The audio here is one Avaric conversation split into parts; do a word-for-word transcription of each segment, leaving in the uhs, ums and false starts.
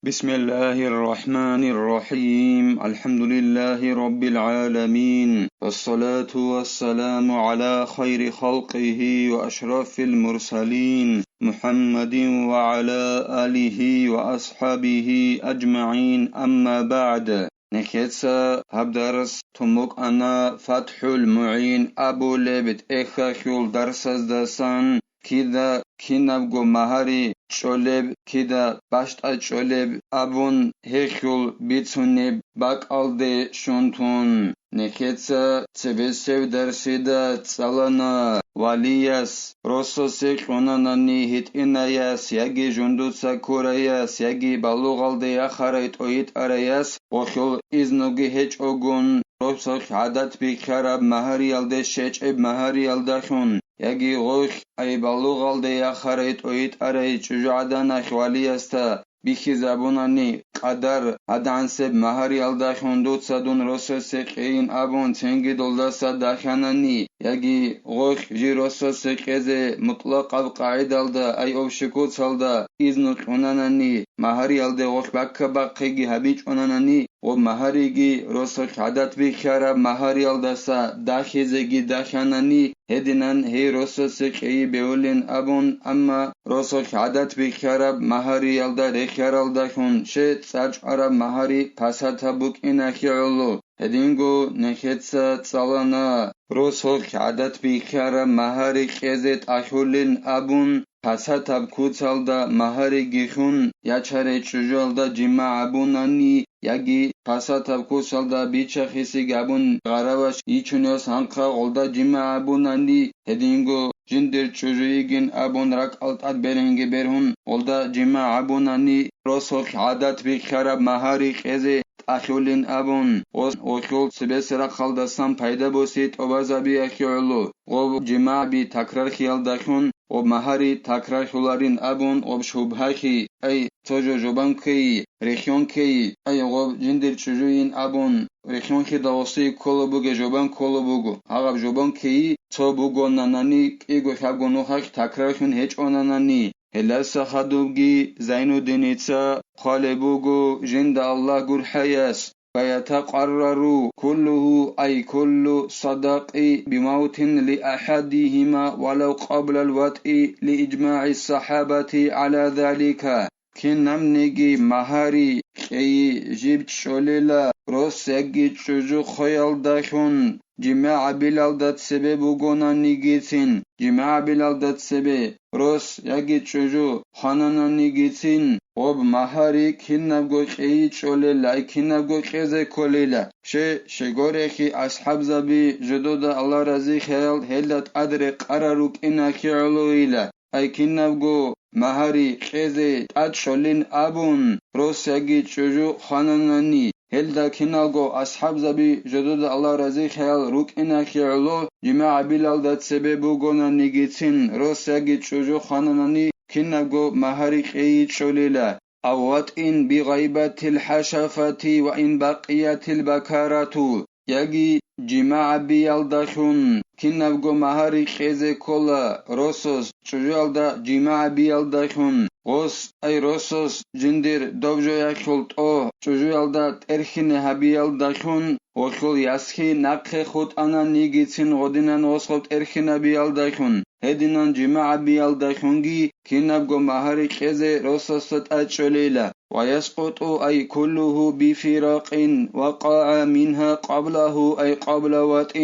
بسم الله الرحمن الرحيم. الحمد لله رب العالمين. والصلاة والسلام على خير خلقه وأشرف المرسلين محمد وعلى آله وأصحابه أجمعين. أما بعد. Нехеца гьаб дарс тумукъана ФатхӀул МугӀин абулеб тӀехьалъул дарсаздасан, кида кинабго магьари чӀолеб, кида бащтӀа чӀолеб абун гьелъул бицунеб бакӀалде щун тун. Нехеца цебесев дарсида цӀалана валияс, росасе кьунанани гьитӀинаяс яги жундуца ккураяс яги балугъалде яхарай тӀойтӀараяс гъолъул изнуги гьечӀогун, росулъ гӀадат бихьараб магьариялде щечӀеб магьариялдалъун, яги гъолъ ай балугъалде яхарай тӀойтӀарай чӀужугӀаданалъ валиясда бихьизабунани къадар, гьадгӀансеб магьариялдалъун дуца дун росасе кьейин абун цинги долдаса дахьанани, яги гъолъ жи росасе кьезе мутӀлакъаб къагӀидалда ай общекуцалда изну кьунанани, магьариялде гъолъ баккабахъиги гьабичӀунанани, ва магьариги росулъ гӀадат бихьараб магьариялдаса дахизеги дахьанани, гьединан гьей росасе кьейи бевулин абун, амма росулъ гӀадат бихьараб магьариялда рехьаралдалъун ще цӀарчӀвараб магьари пасатаб букӀиналъе гӀоло. Гьединго нехеца цӀалана, росулъ гӀадат бихьараб магьари кьезе тӀалъулин абун, пасатаб куцалда магьариги хьун, ячарай чӀужуялда жимагӀ гьабунани, яги пасатаб куцалда бича-хисиги гьабун гъараваш йичунев санхъа гъолда жимагӀ гьабунани, гьединго жиндир чӀужу йигин абун ракӀал тӀад беренги бергьун гъолда жимагӀ гьабунани, росулъ гӀадат бихьараб магьари кьезе тӀалъулин абун, ос-, гъолъул цебесеб рахъалдасан пайда боси тӀубазабиялъе гӀоло, гъоб жимагӀби такрархиялдалъун, гъоб магьари такрархьуларин абун, гъоб шубгьахи, ай, цо жо жобан ккейи, рехьон ккейи, ай, гъоб жиндир чӀужуйин абун, рехьонлъидал гъосие кколеб бугеб жобан кколеб буго, гьагъаб жобан ккейи цо бугонанани, кӀиго-лъабго нухалъ такрархьун гьечӀонанани, гьелдаса хадубги Зайнуддиница хъвалеб буго жинда Аллагь гурхӀаяс: «فيتقرر كله، أي كل الصدق، بموت لأحدهما ولو قبل الوطء، لإجماع الصحابة على ذلك». Кинабниги магьари кьейи жиб чӀолела, рос яги чӀужу хвеялдалъун, жимагӀ гьабилалда цебе бугонанигицин, жимагӀ гьабилалда цебе рос яги чӀужу хванананигицин, гъоб магьари кинабго кьейи чӀолела, ай кинабго кьезе кколела. Ще, щегорехи асхӀабзаби жодода Аллагь разихъаял гьелда тӀад рекъарал рукӀиналъе гӀолойила. Ай кинабго магьари кьезе тӀад чӀолин абун, рос яги чӀужу хвананани, гьелда киналго асхӀабзаби жодода Аллагь разихъаял рукӀиналъе гӀоло, жимагӀ гьабилалда цебе бугонанигицин, рос яги чӀужу хвананани, кинабго магьари кьейи чӀолела. أو وطء بغيبة الحشفة وإن بقيت البكارة. Яги жимагӀ гьабиялдалъун кинабго магьари кьезе ккола, росас чӀужуялда жимагӀ гьабиялдалъун, гъос, ай, росас жиндир доб жоялъул тӀо чӀужуялда тӀерхьине гьабиялдалъун, гъолъул ясхӀи нахъе хутӀананигицин гъодинан гъос гъоб тӀерхьинабиялдалъун, гьединан жимагӀ гьабиялдалъунги кинабго магьари кьезе росасда тӀад чӀолейила. ويسقط أي كله بفراق وقع منها قبله أي قبل وطء.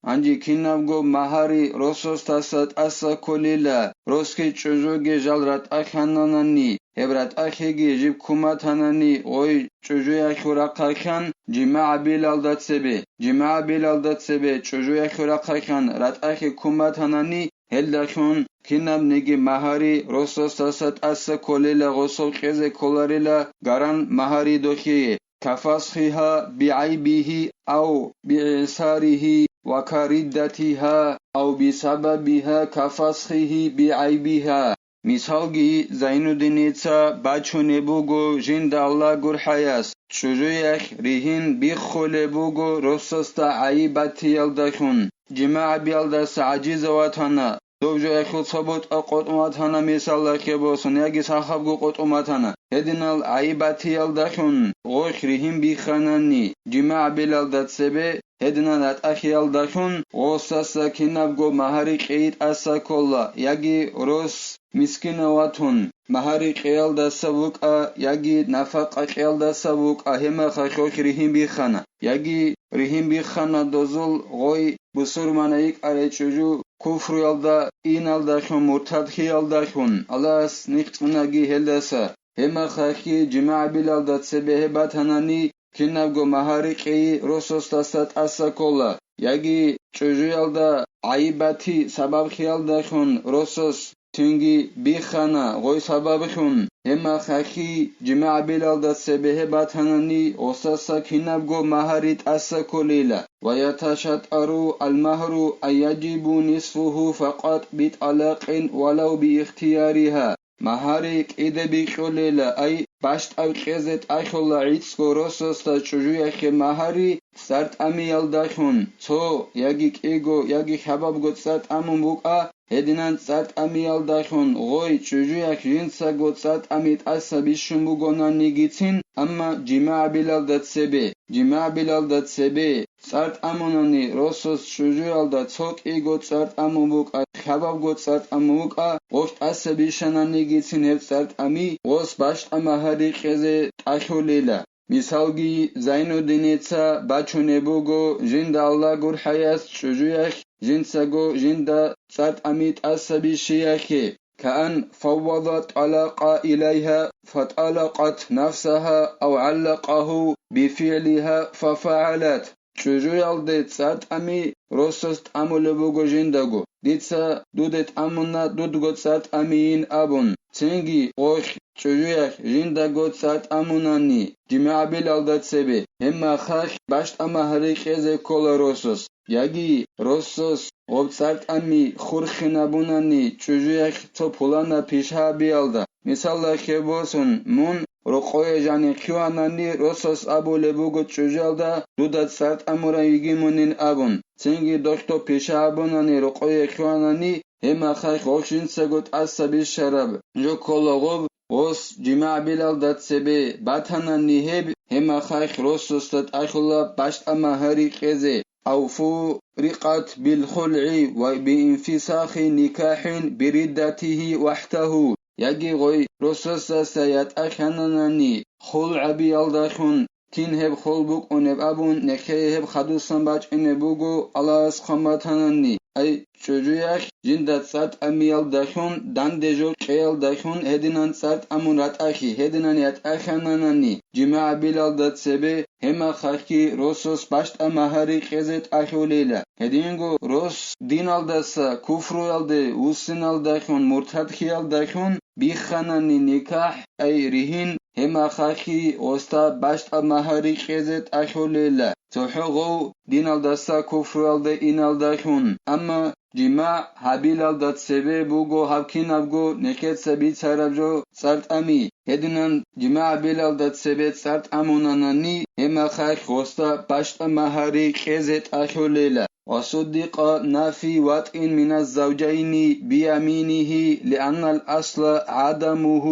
Гьанже кинабго магьари росасдаса тӀаса кколила, росги чӀужуги жал ратӀа хьананани, гьеб ратӀахъеги жиб куматанани гъой чӀужуялъул рахъалъан жимагӀ гьабилалда цебе, жимагӀ гьабилалда цебе чӀужуялъул рахъалъан ратӀахъе куматанани, гьелдалъун кинабниги магьари росасдаса тӀаса кколела, гъосул кьезе кколарила гаран магьари дохие. كفسخها بعيبه أو بإعساره، وكردتها أو بسببها كفسخه بعيبها. Мисалги Зайнуддиница бачунеб буго жинда Аллагь гурхӀаяс, чӀужуялъ ригьин биххулеб буго росасда гӀайиб батиялдалъун, жимагӀ гьабиялдаса гӀажизав ватана, дов жояхъул цо бутӀа къотӀун ватана, мисалалъе босун, яги сахабго къотӀун ватана. Гьединал гӀайибатиялдалъун гъолъ ригьин бихханани, жимагӀ билалда цебе, гьединал ратӀахиялдалъун гъосдаса кинабго магьари кьейи тӀаса ккола, яги рос мискинав ватун, магьари кьеялдаса вукӀа, яги нафакъа кьеялдаса вукӀа, гьеб мехалъ гъолъ ригьин биххана, яги ригьин биххана дозул гъой бусурманай йикӀарай чӀужу куфруялда иналдалъун, муртадхиялдалъун, Аллагьас нихъ цӀунаги гьелдаса. Гьеб мехалъги жимагӀ билалда цебе гьеб батанани, кинабго магьари кьейи росасдаса тӀаса ккола, яги чӀужуялда гӀайибати сабабхиялдалъун росас цинги биххана гъой сабаблъун, гьеб мехалъги жимагӀ билалда цебе гьеб батанани, гъосаса кинабго магьари тӀаса кколила. ويتشطر المهر أن يجب نصفه فقط بطلاق ولو باختيارها. Магьари кӀиде бикьулела, ай, бащтӀав кьезе тӀахьула гӀицӀго росасда чӀужуяхъе магьари цӀар тӀамиялдалъун, цо, яги кӀиго, яги хабабго цӀар тӀамун букӀа, гьединан цӀар тӀамиялдалъун гъой чӀужуяхъ жинцаго цӀар тӀами тӀаса бищун бугонанигицин, амма жимагӀ билалда цебе, жимагӀ билалда цебе, цӀар тӀамунани, росас чӀужуялда цо кӀиго цӀар тӀамун букӀа, хабабго цӀар тӀамун букӀа, гъолъ тӀаса бищананигицин гьеб цӀар тӀами, гъос бащтӀа магьари кьезе тӀалъулила. Мисалги, Зайнуддиница бачунеб буго, жинда Аллагь гурхӀаяс чӀужуялъ жинцаго жинда цӀар тӀами тӀаса бищиялъе. كأن فوض الطلاق إليها فطلقت نفسها أو علقه بفعلها ففعلت. ЧӀужуялде цӀар тӀами росас тӀамулеб буго жиндаго. Дица дуде тӀамуна, дудго цӀар тӀамийин абун. Цинги гъолъ чӀужуялъ жиндаго цӀар тӀамунани, жимагӀ билалда цебе, гьеб мехалъ бащтӀа магьари кьезе ккола росас. Яги росас гъоб цӀар тӀами хурхинабунани чӀужуялъ цо пуланаб пишгьабиялда, мисалалъе босун, мун рокъое жанихъ хьванани, росас абулеб буго чӀужуялда, дуда цӀар тӀамурай йигимунин абун, цинги дохьдо пишгьабунани рокъое хьванани, гьеб мехалъ гъолъ жинцаго тӀаса бищараб жо ккола гъоб, гъос жимагӀ билалда цебе батанани гьеб, гьеб мехалъ росасда тӀалъула бащтӀа магьари кьезе. أو فرقت بالخلع وبانفساخ نكاح بردته وحده. Яги гъой росасдаса ятӀа хьананани, хулгӀабиялдалъун, кин гьеб хол букӀунеб абун, нехее гьеб хадусан бачӀунеб буго, Аллагьас хъван батанани. Ай, чӀужуялъ жинда цӀар тӀамиялдалъун, данде жо кьеялдалъун гьединан цӀар тӀамун ратӀахьи, гьединан ятӀа хьананани, жимагӀ билалда цебе, гьеб мехалъги росас бащтӀа магьари кьезе тӀалъулила. Гьединго рос диналдаса куфруялде вуссиналдалъун, муртадхиялдалъун бихханани никахӀ, ай ригьин, гьеб мехалъги гъосда бащтӀа магьари кьезе тӀалъулила, цохӀо гъов диналдаса куфруялде иналдалъун. Амма жимагӀ гьабилалда цебе буго гьаб кинабго нехеца бицараб жо цӀар тӀами. Гьединан жимагӀ гьабилалда цебе цӀар тӀамунанани, гьеб мехалъ гъосда бащтӀа магьари кьезе тӀалъулила. وصدق نفي وطء من الزوجين بيمينه لأن الأصل عدمه.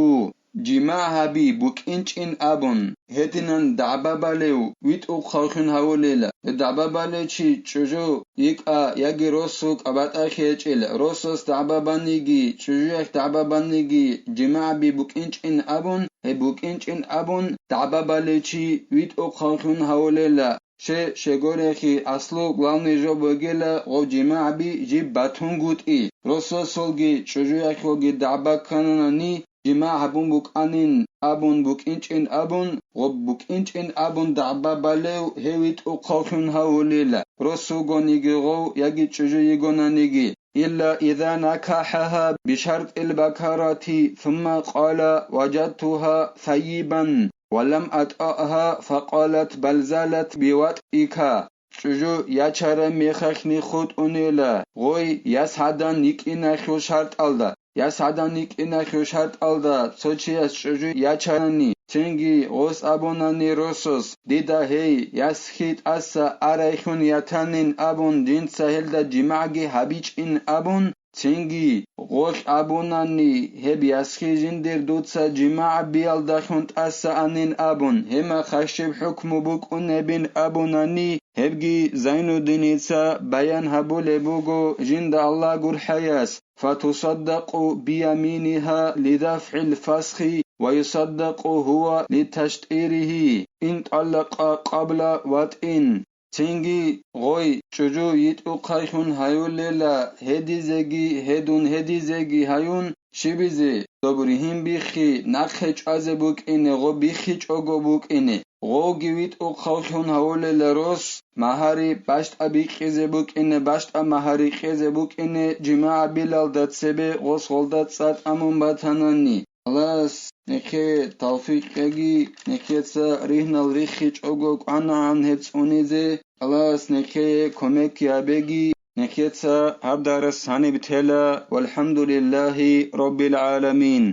ЖимагӀ гьаби букӀинчӀин абун, гьединан дагӀба балев витӀухъавлъун гьавулела. ДагӀба балев чи чӀужу йикӀа яги рос вукӀа батӀахъе гьечӀел, росас дагӀба баниги, чӀужуялъ дагӀба баниги, жимагӀ гьаби букӀинчӀин абун, гьеб букӀинчӀин абун дагӀба балев чи витӀухъавлъун гьавулела. Ще, щегорехи, аслу главный жо бугела гъов жимагӀ гьаби жиб батунгутӀи, росасулги чӀужуялъулги дагӀба ккананани, жимагӀ гьабун букӀанин абун, букӀинчӀин абун, гъоб букӀинчӀин абун дагӀба балев гьев витӀухъавлъун гьавулила, рос вугониги гъов яги чӀужу йигонаниги. إلا إذا نكحها بشرط البكارة ثم قال: وجدتها ثيبا ولم أطأها، فقالت: بل زالت بوطئك. ЧӀужу ячараб мехалъни хутӀунила гъой яс гӀадан йикӀиналъул шартӀалда. Яс гӀадан йикӀиналъул шартӀалда цо чияс чӀужу ячарани, цинги гъос абунани росас: «Дида гьей ясги тӀаса арайлъун ятанин», – абун, жинца гьелда жимагӀги гьабичӀин абун, Цинги, гъолъ абунани, гьеб ясги жиндир дуца жимагӀ биялдалъун тӀаса анин абун, гьемахъа щиб хӀукму букӀунебин абунани, гьебги Зайнуддиница баян гьабулеб буго жинда Аллагь гурхӀаяс: «Фатусаддакъу бияминиха лидафгӀил фасхи ва юсаддакъу гьува литаштӀирихи ин тӀаллакъа къабла ватӀин». Цинги гъой чӀужу йитӀухъайлъун гьаюлела гьедизеги, гьедун гьедизеги гьаюн, щибизе, доб ригьин биххи, нахъе чӀвазе букӀине, гъо биххичӀого букӀине, гъовги витӀухъавлъун гьавулела рос, магьари бащтӀа бикьизе букӀине, бащтӀа магьари кьезе букӀине, жимагӀ билалда цебе гъос гъолда цӀа тӀамун батанани. Аллагьас нехее тавфикъ кьеги, нехеца ригьнал риххичӀого кӀванагӀан гьеб цӀунизе, Аллагьас нехее кумек гьабеги, нехеца гьаб дарс гьаниб тела, валхӀамдулиллагьи раббил гӀаламин.